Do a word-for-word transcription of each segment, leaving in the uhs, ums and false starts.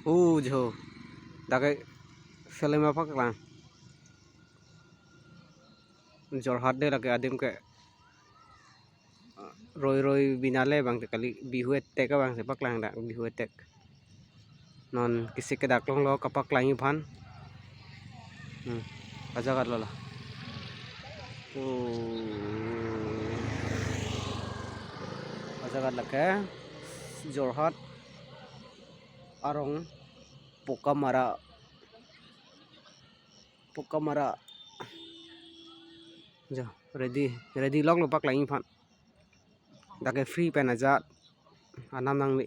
Oh, jo. Dak ke film apaklang. Jorhat de lake adim ke. Roi roi binale abang te kali, Bihu Attack abang te paklang dak, Bihu Attack. Non kisik ke dak longlo kapaklang aphan. Hmm. Ajagat lo la. Oh. Ajagat lake Jorhat arong Pokamara. Pokamara. Jo, ready, ready lok lo paklang aphan. Dak ke free pen ajat. Anam nangli.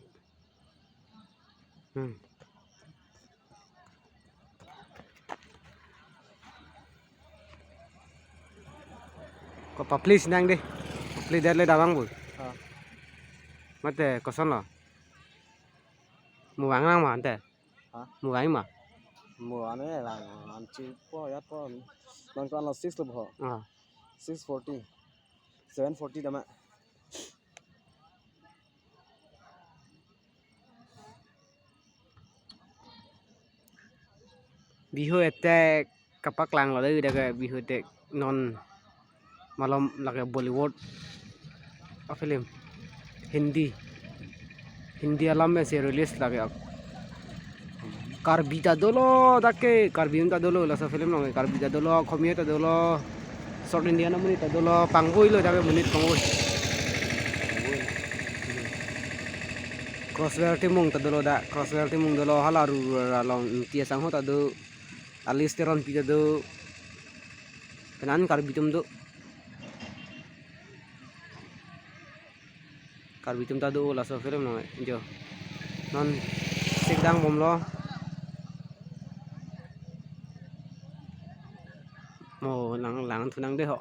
Hmm. Ko papli sinang de. Papli det le damang bu. Ah. Mate koson lo. Mu bang nang ma ante. Ha? Mu bang ma. Mu ane lang, an chi po ya po. Nang kan lo six lo bo. Ah. Six forty. Seven forty dama. Bihu Attack kapaklang lo de, dak ke Bihu Attack non malom lake Bollywood a film, Hindi, Hindi alam pensi release lake. Karbi ta dolo dak ke, Karbi ta dolo laso film along, Karbi ta dolo, Khomia ta dolo, South Indian amonit ta dolo, pangvoi lo dak ke monit pangvoi. Crosswell Timung ta dolo dak, Crosswell Timung dolo, hala rural along Ingti Asangho ta do, Alice Teronpi ta do, penan Karbi atum do. Karbi atum ta do laso film along jo. Non sik dang bomlo. Mo lang lang thu nang de ho.